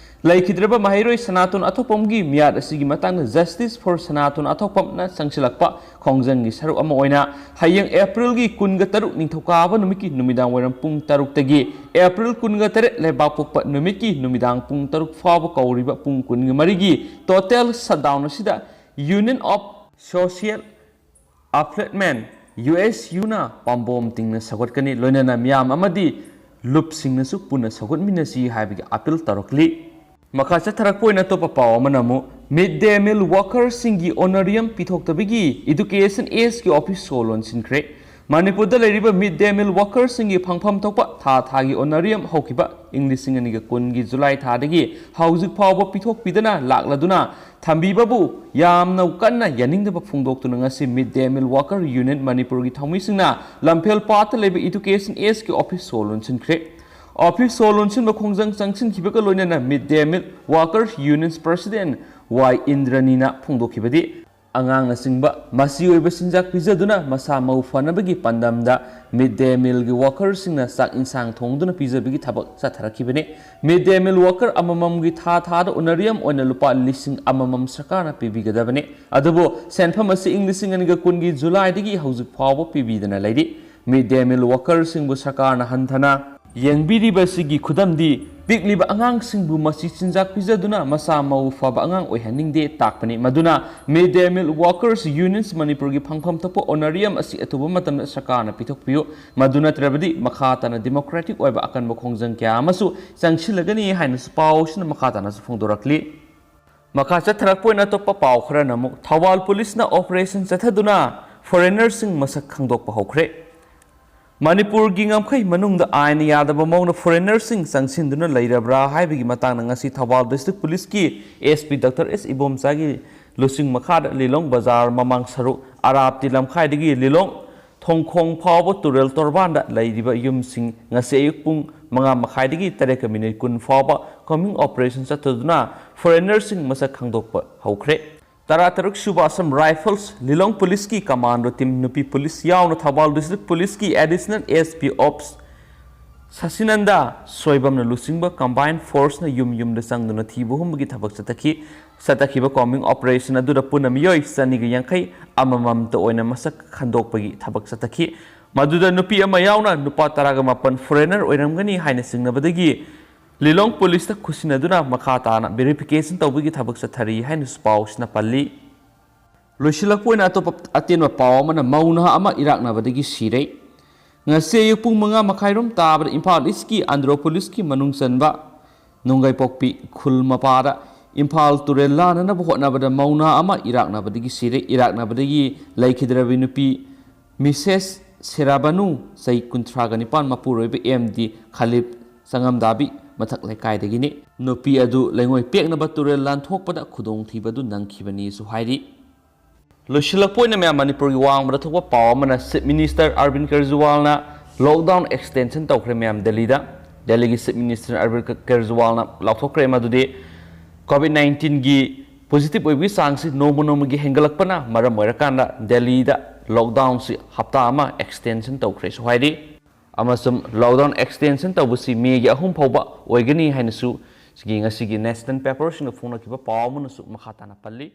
ꯂꯩꯈꯤꯗ꯭ꯔꯕ ꯃꯍꯩꯔꯣꯏ ꯁꯅꯥꯇꯣꯟ ꯑꯊꯣꯛꯄꯝꯒꯤ ꯃꯤꯌꯥꯠ ꯑꯁꯤꯒꯤ ꯃꯇꯥꯡꯗ Justice for ꯁꯅꯥꯇꯣꯟ ꯑꯊꯣꯛꯄꯝꯅ ꯆꯪꯁꯤꯜꯂꯛꯄ ꯈꯣꯡꯖꯪꯒꯤ ꯁꯔꯨꯛ ꯑꯃ ꯑꯣꯏꯅ ꯍꯌꯦꯡ ꯑꯦꯄ꯭ꯔꯤꯜꯒꯤ ꯀꯨꯟꯒ ꯇꯔꯨꯛ ꯅꯤꯡꯊꯧꯀꯥꯕ ꯅꯨꯃꯤꯠꯀꯤ ꯅꯨꯃꯤꯗꯥꯡ ꯋꯥꯏꯔꯝ ꯄꯨꯡ ꯇꯔꯨꯛꯇꯒꯤ ꯑꯦꯄ꯭ꯔꯤꯜ ꯀꯨꯟꯒ ꯇꯔꯦꯠ ꯂꯩꯕꯥꯛꯄꯣꯛꯄ ꯅꯨꯃꯤꯠꯀꯤ ꯅꯨꯃꯤꯗꯥꯡ ꯄꯨꯡ ꯇꯔꯨꯛ ꯐꯥꯎꯕ ꯀꯧꯔꯤꯕ ꯄꯨꯡ ꯀꯨꯟꯒ ꯃꯔꯤꯒꯤ total shutdown ꯑꯁꯤꯗ Union of Social Upliftment, U S ꯌꯨꯅ ꯄꯥꯝꯕꯣꯝ ꯇꯤꯡꯅ ꯁꯧꯒꯠꯀꯅꯤ꯫ ꯂꯣꯏꯅꯅ ꯃꯤꯌꯥꯝ ꯑꯃꯗꯤ ꯂꯨꯞꯁꯤꯡꯅꯁꯨ ꯄꯨꯟꯅ ꯁꯧꯒꯠꯃꯤꯟꯅꯁꯤ ꯍꯥꯏꯕꯒꯤ ꯑꯥꯄꯤꯜ ꯇꯧꯔꯛꯂꯤ꯫ ꯃꯈꯥ ꯆꯠꯊꯔꯛꯄ ꯑꯣꯏꯅ ꯑꯇꯣꯞꯄ ꯄꯥꯎ ꯑꯃꯅ ꯑꯃꯨꯛ, ꯃꯤꯗ ꯗꯦ ꯃꯤꯜ ꯋꯥꯀꯔꯁꯤꯡꯒꯤ ꯑꯣꯅꯔꯤꯌꯝ ꯄꯤꯊꯣꯛꯇꯕꯒꯤ ꯏꯗꯨꯀꯦꯁꯟ ꯑꯦꯁꯀꯤ ꯑꯣꯐꯤꯁ ꯁꯣ ꯂꯣꯟꯁꯤꯟꯈ꯭ꯔꯦ꯫ ꯃꯅꯤꯄꯨꯔꯗ ꯂꯩꯔꯤꯕ ꯃꯤꯗ ꯗꯦ ꯃꯤꯜ ꯋꯥꯀꯔꯁꯤꯡꯒꯤ ꯐꯪꯐꯝ ꯊꯣꯛꯄ ꯊꯥ ꯊꯥꯒꯤ ꯑꯣꯅꯔꯤꯌꯝ ꯍꯧꯈꯤꯕ ꯏꯪ ꯂꯤꯁꯤꯡ ꯑꯅꯤꯒ ꯀꯨꯟꯒꯤ ꯖꯨꯂꯥꯏ ꯊꯥꯗꯒꯤ ꯍꯧꯖꯤꯛ ꯐꯥꯎꯕ ꯄꯤꯊꯣꯛꯄꯤꯗꯅ ꯂꯥꯛꯂꯗꯨꯅ ꯊꯝꯕꯤꯕꯕꯨ ꯌꯥꯝꯅ ꯀꯟꯅ ꯌꯥꯅꯤꯡꯗꯕ ꯐꯣꯡꯗꯣꯛꯇꯨꯅ ꯉꯁꯤ ꯃꯤꯗ ꯗꯦ ꯃꯤꯜ ꯋꯥꯀꯔ ꯌꯨꯅꯤꯌꯟ ꯃꯅꯤꯄꯨꯔꯒꯤ ꯊꯧꯃꯤꯁꯤꯡꯅ ꯂꯝꯐꯦꯜ ꯄꯥꯠꯇ ꯂꯩꯕ ꯏꯗꯨꯀꯦꯁꯟ ꯑꯦꯁꯀꯤ ꯑꯣꯐꯤꯁ ꯁꯣ ꯂꯣꯟꯁꯤꯟꯈ꯭ꯔꯦ꯫ ꯑꯣꯐꯤꯁ ꯁꯣ ꯂꯣꯟꯁꯤꯟꯕ ꯈꯣꯡꯖꯪ ꯆꯪꯁꯤꯟꯈꯤꯕꯒ ꯂꯣꯏꯅꯅ ꯃꯤꯗ ꯗꯦ ꯃꯤꯜ ꯋꯥꯀꯔꯁ ꯌꯨꯅꯤꯌꯟꯁ ꯄ꯭ꯔꯁꯤꯗꯦꯟ ꯋꯥꯏ ꯏꯟꯗ꯭ꯔꯅꯤꯅ ꯐꯣꯡꯗꯣꯛꯈꯤꯕꯗꯤ, ꯑꯉꯥꯡꯅꯆꯤꯡꯕ ꯃꯆꯤ ꯑꯣꯏꯕ ꯆꯤꯟꯖꯥꯛ ꯄꯤꯖꯗꯨꯅ ꯃꯁꯥ ꯃꯎ ꯐꯅꯕꯒꯤ ꯄꯥꯟꯗꯝꯗ ꯃꯤꯗ ꯗꯦ ꯃꯤꯜꯒꯤ ꯋꯥꯀꯔꯁꯤꯡꯅ ꯆꯥꯛ ꯏꯟꯁꯥꯡ ꯊꯣꯡꯗꯨꯅ ꯄꯤꯖꯕꯒꯤ ꯊꯕꯛ ꯆꯠꯊꯔꯛꯈꯤꯕꯅꯤ꯫ ꯃꯤꯗ ꯗꯦ ꯃꯤꯜ ꯋꯥꯀꯔ ꯑꯃꯃꯝꯒꯤ ꯊꯥ ꯊꯥꯗ ꯑꯣꯅꯔꯤꯌꯝ ꯑꯣꯏꯅ ꯂꯨꯄꯥ ꯂꯤꯁꯤꯡ ꯑꯃꯃꯝ ꯁꯔꯀꯥꯔꯅ ꯄꯤꯕꯤꯒꯗꯕꯅꯤ꯫ ꯑꯗꯨꯕꯨ ꯁꯦꯟꯐꯝ ꯑꯁꯤ ꯏꯪ ꯂꯤꯁꯤꯡ ꯑꯅꯤꯒ ꯀꯨꯟꯒꯤ ꯖꯨꯂꯥꯏꯗꯒꯤ ꯍꯧꯖꯤꯛ ꯐꯥꯎꯕ ꯄꯤꯕꯤꯗꯅ ꯂꯩꯔꯤ꯫ ꯃꯤꯗ ꯗꯦ ꯃꯤꯜ ꯋꯥꯀꯔꯁꯤꯡꯕꯨ ꯁꯔꯀꯥꯔꯅ ꯍꯟꯊꯅ ꯌꯦꯡꯕꯤꯔꯤꯕꯁꯤꯒꯤ ꯈꯨꯗꯝꯗꯤ, ꯄꯤꯛꯂꯤꯕ ꯑꯉꯥꯡꯁꯤꯡꯕꯨ ꯃꯆꯤ ꯆꯤꯟꯖꯥꯛ ꯄꯤꯖꯗꯨꯅ ꯃꯁꯥ ꯃꯎ ꯐꯕ ꯑꯉꯥꯡ ꯑꯣꯏꯍꯟꯅꯤꯡꯗꯦ ꯇꯥꯛꯄꯅꯤ꯫ ꯃꯗꯨꯅ ꯃꯤꯗ ꯗꯦ ꯃꯤꯜ ꯋꯥꯀꯔꯁ ꯌꯨꯅꯤꯌꯟꯁ ꯃꯅꯤꯄꯨꯔꯒꯤ ꯐꯪꯐꯝ ꯊꯣꯛꯄ ꯑꯣꯅꯔꯤꯌꯝ ꯑꯁꯤ ꯑꯊꯨꯕ ꯃꯇꯝꯗ ꯁꯔꯀꯥꯔꯅ ꯄꯤꯊꯣꯛꯄꯤꯌꯨ꯫ ꯃꯗꯨ ꯅꯠꯇ꯭ꯔꯕꯗꯤ ꯃꯈꯥ ꯇꯥꯅ ꯗꯤꯃꯣꯀ꯭ꯔꯦꯇꯤꯛ ꯑꯣꯏꯕ ꯑꯀꯟꯕ ꯈꯣꯡꯖꯪ ꯀꯌꯥ ꯑꯃꯁꯨ ꯆꯪꯁꯤꯜꯂꯒꯅꯤ ꯍꯥꯏꯅꯁꯨ ꯄꯥꯎ ꯑꯁꯤꯅ ꯃꯈꯥ ꯇꯥꯅꯁꯨ ꯐꯣꯡꯗꯣꯔꯛꯂꯤ꯫ ꯃꯈꯥ ꯆꯠꯊꯔꯛꯄ ꯑꯣꯏꯅ ꯑꯇꯣꯞꯄ ꯄꯥꯎ ꯈꯔꯅ ꯑꯃꯨꯛ, ꯊꯧꯕꯥꯜ ꯄꯨꯂꯤꯁꯅ ꯑꯣꯄꯔꯦꯁꯟ ꯆꯠꯊꯗꯨꯅ ꯐꯣꯔꯦꯅꯔꯁꯤꯡ ꯃꯁꯛ ꯈꯪꯗꯣꯛꯄ ꯍꯧꯈ꯭ꯔꯦ꯫ ꯃꯅꯤꯄꯨꯔꯒꯤ ꯉꯝꯈꯩ ꯃꯅꯨꯡꯗ ꯑꯥꯏꯟꯅ ꯌꯥꯗꯕ ꯃꯑꯣꯡꯗ ꯐꯣꯔꯦꯅꯔꯁꯤꯡ ꯆꯪꯁꯤꯟꯗꯨꯅ ꯂꯩꯔꯕ꯭ꯔꯥ ꯍꯥꯏꯕꯒꯤ ꯃꯇꯥꯡꯗ ꯉꯁꯤ ꯊꯧꯕꯥꯜ ꯗꯤꯁꯇ꯭ꯔꯤꯛ ꯄꯨꯂꯤꯁꯀꯤ ꯑꯦꯁ ꯄꯤ ꯗꯥꯛꯇꯔ ꯑꯦꯁ ꯏꯕꯣꯝꯆꯥꯒꯤ ꯂꯨꯆꯤꯡ ꯃꯈꯥꯗ ꯂꯤꯂꯣꯡ ꯕꯖꯥꯔ ꯃꯃꯥꯡ ꯁꯔꯨꯛ ꯑꯔꯥꯞꯇꯤ ꯂꯝꯈꯥꯏꯗꯒꯤ ꯂꯤꯂꯣꯡ ꯊꯣꯡꯈꯣꯡ ꯐꯥꯎꯕ ꯇꯨꯔꯦꯜ ꯇꯣꯔꯕꯥꯟꯗ ꯂꯩꯔꯤꯕ ꯌꯨꯝꯁꯤꯡ ꯉꯁꯤ ꯑꯌꯨꯛ ꯄꯨꯡ ꯃꯉꯥ ꯃꯈꯥꯏꯗꯒꯤ ꯇꯔꯦꯠꯀ ꯃꯤꯅꯤꯠ ꯀꯨꯟ ꯐꯥꯎꯕ ꯀꯣꯝꯕꯤꯡ ꯑꯣꯄꯔꯦꯁꯟ ꯆꯠꯊꯗꯨꯅ ꯐꯣꯔꯦꯅꯔꯁꯤꯡ ꯃꯁꯛ ꯈꯪꯗꯣꯛꯄ ꯍꯧꯈ꯭ꯔꯦ꯫ ꯇꯔꯥꯇꯔꯨꯛ ꯁꯨꯕ ꯑꯁꯥꯝ ꯔꯥꯏꯐꯜꯁ ꯂꯤꯂꯣꯡ ꯄꯨꯂꯤꯁꯀꯤ ꯀꯃꯥꯟꯗꯣ ꯇꯤꯝ ꯅꯨꯄꯤ ꯄꯨꯂꯤꯁ ꯌꯥꯎꯅ ꯊꯧꯕꯥꯜ ꯗꯤꯁꯇ꯭ꯔꯤꯛ ꯄꯨꯂꯤꯁꯀꯤ ꯑꯦꯗꯤꯁꯅꯦꯜ ꯑꯦꯁ ꯄꯤ ꯑꯣꯞꯁ ꯁꯁꯤꯅꯟꯗ ꯁꯣꯏꯕꯝꯅ ꯂꯨꯆꯤꯡꯕ ꯀꯝꯕꯥꯏꯟ ꯐꯣꯔꯁꯅ ꯌꯨꯝ ꯌꯨꯝꯗ ꯆꯪꯗꯨꯅ ꯊꯤꯕ ꯍꯨꯝꯕꯒꯤ ꯊꯕꯛ ꯆꯠꯊꯈꯤ꯫ ꯆꯠꯊꯈꯤꯕ ꯀꯣꯝꯕꯤꯡ ꯑꯣꯄꯔꯦꯁꯟ ꯑꯗꯨꯗ ꯄꯨꯟꯅ ꯃꯤꯑꯣꯏ ꯆꯅꯤꯒ ꯌꯥꯡꯈꯩ ꯑꯃꯃꯝꯇ ꯑꯣꯏꯅ ꯃꯁꯛ ꯈꯟꯗꯣꯛꯄꯒꯤ ꯊꯕꯛ ꯆꯠꯊꯈꯤ꯫ ꯃꯗꯨꯗ ꯅꯨꯄꯤ ꯑꯃ ꯌꯥꯎꯅ ꯅꯨꯄꯥ ꯇꯔꯥꯒ ꯃꯥꯄꯟ ꯐꯣꯔꯦꯅꯔ ꯑꯣꯏꯔꯝꯒꯅꯤ ꯍꯥꯏꯅ ꯆꯤꯡꯅꯕꯗꯒꯤ ꯂꯤꯂꯣꯡ ꯄꯨꯂꯤꯁꯇ ꯈꯨꯠꯁꯤꯟꯅꯗꯨꯅ ꯃꯈꯥ ꯇꯥꯅ ꯚꯦꯔꯤꯐꯤꯀꯦꯁꯟ ꯇꯧꯕꯒꯤ ꯊꯕꯛ ꯆꯠꯊꯔꯤ ꯍꯥꯏꯅꯁꯨ ꯄꯥꯎꯁꯤꯅ ꯄꯜꯂꯤ꯫ ꯂꯣꯏꯁꯤꯜꯂꯛꯄ ꯑꯣꯏꯅ ꯑꯇꯣꯞꯄ ꯑꯇꯦꯟꯕ ꯄꯥꯎ ꯑꯃꯅ, ꯃꯧ ꯅꯍꯥ ꯑꯃ ꯏꯔꯥꯛꯅꯕꯗꯒꯤ ꯁꯤꯔꯦ꯫ ꯉꯁꯤ ꯑꯌꯨꯛ ꯄꯨꯡ ꯃꯉꯥ ꯃꯈꯥꯏꯔꯣꯝ ꯇꯥꯕꯗ ꯏꯝꯐꯥꯜ ꯏꯁꯀꯤ ꯑꯟꯗ꯭ꯔꯣ ꯄꯨꯂꯤꯁꯀꯤ ꯃꯅꯨꯡ ꯆꯟꯕ ꯅꯣꯡꯒꯩꯄꯣꯛꯄꯤ ꯈꯨꯜ ꯃꯄꯥꯗ ꯏꯝꯐꯥꯜ ꯇꯨꯔꯦꯜ ꯂꯥꯟꯅꯅꯕ ꯍꯣꯠꯅꯕꯗ ꯃꯧꯅꯥ ꯑꯃ ꯏꯔꯥꯛꯅꯕꯗꯒꯤ ꯁꯤꯔꯦ꯫ ꯏꯔꯥꯛꯅꯕꯗꯒꯤ ꯂꯩꯈꯤꯗ꯭ꯔꯕꯤ ꯅꯨꯄꯤ ꯃꯤꯁꯦꯁ ꯁꯦꯔꯥꯕꯅꯨ, ꯆꯍꯤ ꯀꯨꯟꯊ꯭ꯔꯥꯒ ꯅꯤꯄꯥꯟ, ꯃꯄꯨꯔꯣꯏꯕ ꯑꯦꯝ ꯗꯤ ꯈꯥꯂꯤꯞ ꯆꯉꯝꯗꯥꯕꯤ ꯃꯊꯛ ꯂꯩꯀꯥꯏꯗꯒꯤꯅꯤ꯫ ꯅꯨꯄꯤ ꯑꯗꯨ ꯂꯩꯉꯣꯏ ꯄꯦꯛꯅꯕ ꯇꯨꯔꯦꯜ ꯂꯥꯟꯊꯣꯛꯄꯗ ꯈꯨꯗꯣꯡꯊꯤꯕ ꯑꯗꯨ ꯅꯪꯈꯤꯕꯅꯤꯁꯨ ꯍꯥꯏꯔꯤ꯫ ꯂꯣꯏꯁꯤꯜꯂꯛꯄ ꯑꯣꯏꯅ ꯃꯌꯥꯝ ꯃꯅꯤꯄꯨꯔꯒꯤ ꯋꯥꯡꯃꯗ ꯊꯣꯛꯄ ꯄꯥꯎ ꯑꯃꯅ, ꯆꯤꯐ ꯃꯤꯅꯤꯁꯇꯔ ꯑꯔꯕꯤꯟ ꯀꯦꯖꯔꯤꯋꯥꯜꯅ ꯂꯣꯛꯗꯥꯎꯟ ꯑꯦꯛꯁꯇꯦꯟꯁꯟ ꯇꯧꯈ꯭ꯔꯦ ꯃꯌꯥꯝ ꯗꯦꯜꯂꯤꯗ꯫ ꯗꯦꯜꯂꯤꯒꯤ ꯆꯤꯐ ꯃꯤꯅꯤꯁꯇꯔ ꯑꯔꯕꯤꯟ ꯀꯦꯖꯔꯤꯋꯥꯜꯅ ꯂꯥꯎꯊꯣꯛꯈ꯭ꯔꯦ ꯃꯗꯨꯗꯤ ꯀꯣꯚꯤꯗ ꯅꯥꯏꯟꯇꯤꯟꯒꯤ ꯄꯣꯖꯤꯇꯤꯚ ꯑꯣꯏꯕꯒꯤ ꯆꯥꯡꯁꯤ ꯅꯣꯡꯃ ꯅꯣꯡꯃꯒꯤ ꯍꯦꯟꯒꯠꯂꯛꯄꯅ ꯃꯔꯝ ꯑꯣꯏꯔꯀꯥꯟꯗ ꯗꯦꯜꯂꯤꯗ ꯂꯣꯛꯗꯥꯎꯟꯁꯤ ꯍꯞꯇꯥ ꯑꯃ ꯑꯦꯛꯁꯇꯦꯟꯁꯟ ꯇꯧꯈ꯭ꯔꯦꯁꯨ ꯍꯥꯏꯔꯤ꯫ ꯑꯃꯁꯨꯡ ꯂꯣꯛꯗꯥꯎꯟ ꯑꯦꯛꯁꯇꯦꯟꯁꯟ ꯇꯧꯕꯁꯤ ꯃꯦꯒꯤ ꯑꯍꯨꯝ ꯐꯥꯎꯕ ꯑꯣꯏꯒꯅꯤ ꯍꯥꯏꯅꯁꯨ ꯁꯤꯒꯤ ꯉꯁꯤꯒꯤ ꯅꯦꯁꯅꯦꯜ ꯄꯦꯄꯔꯁꯤꯡꯗ ꯐꯣꯡꯂꯛꯈꯤꯕ ꯄꯥꯎ ꯑꯃꯅꯁꯨ ꯃꯈꯥ ꯇꯥꯅ ꯄꯜꯂꯤ꯫